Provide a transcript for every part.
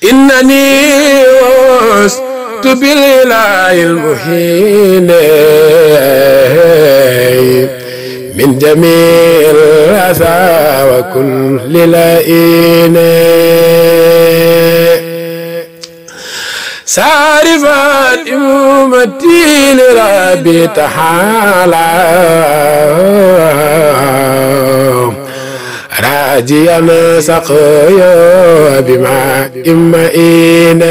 إنني وست بالإله المحين من جميع الأذى وكل لئين سارفات أمتي لربي تعالى راجيا سقيا بماء معين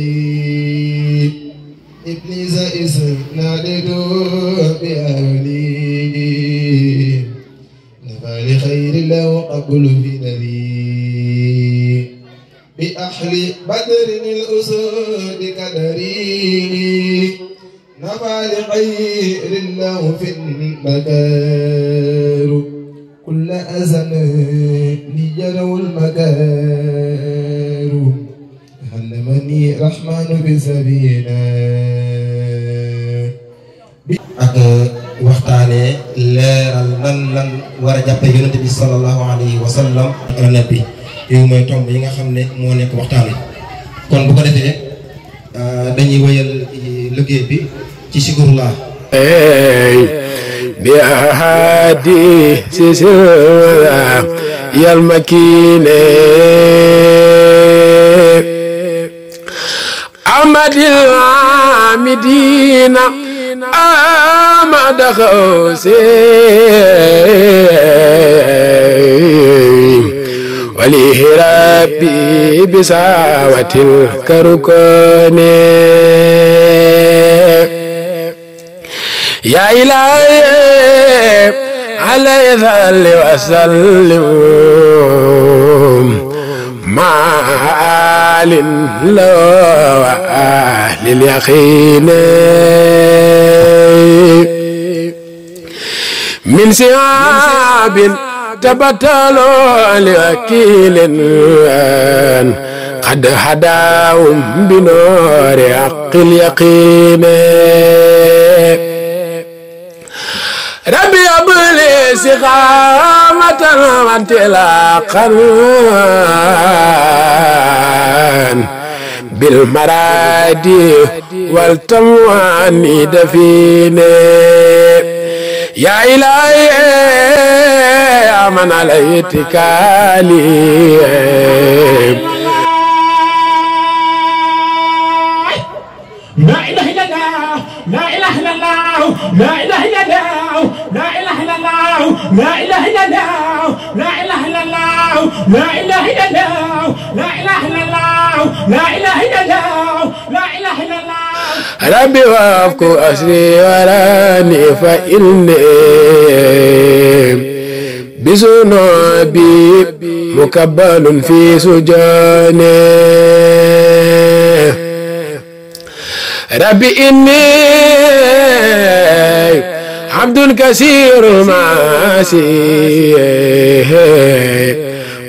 بجولي إبليس إسم ناددو بأولي نفع لخير الله قبل في نذي بأحل بدر الأسود كدري نفع لخير الله في المكار كل أزل لجروا المكار علمني رحمن بسبينا ak waxtaane leeral lan war a jàppe yonent bi sallallahu alayhi wa sallam nabi yow mooy tomb yi nga xam ne moo nekk waxtaan kon bu ko defee dañuy wéyal liggéey bi ci sikurullah bi ahadi sisira yal makine أحمد العامدين أحمد خوسي وليه ربي بساوة الكركون يا إلهي عليه ذل وسلم مع آل لو وأهل اليقين من سياب تبتلوا لوكيل قد هداهم بنور حق اليقين ربي أبلي سخامة وانطلاقا بالمرادي والتمواني دفيني يا إلهي يا من علي اتكالي لا إله إلا الله لا إله إلا الله لا إله إلا الله لا إله إلا الله لا إله إلا الله لا إله إلا الله لا إله إلا الله لا إله إلا الله لا إله إلا الله لا إله إلا الله ربي وافك أسري وراني فإني بذنوبي مكبل في سجاني ربي إني عبد كثير المعاصي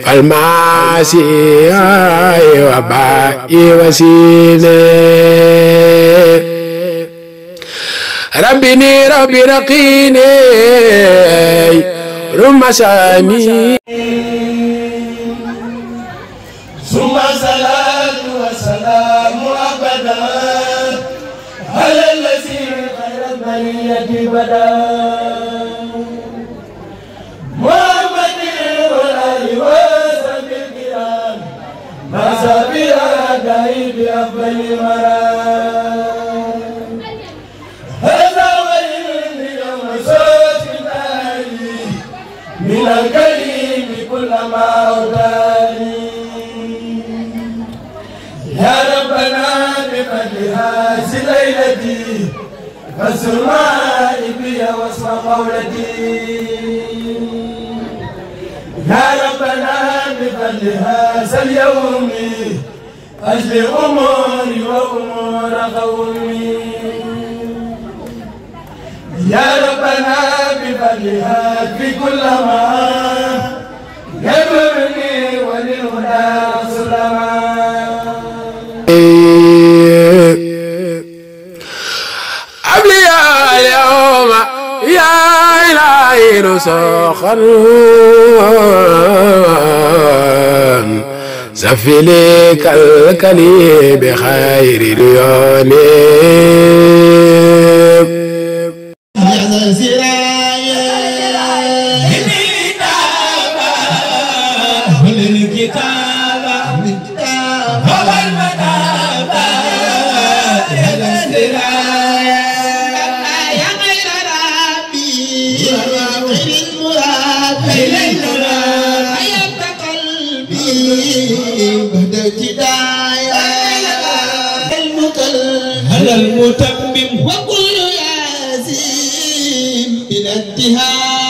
فالمعاصي وبائي وسيلي ربي رقيني رم سامي ثم صلاة وسلام أبدا على الذي خير البرية بدا محمد والآل وصحبه الكرام ما سبق داعي بأفضل مرام هذا ولي يوم صوت الآلي من الكريم كل ما أوداني يا ربنا بفضلها سليلتي فالسماء بي واسم قولتي يا ربنا بفضلها سليومي أجل أموري وأمور قومي يا ربنا بفضلها في كل ما يبرني وللهدى سلما أبلي اليوم يا إلهي رسخا سفي لي كالكلي بخير اليوم المتمم وكل ياسين بالانتهاء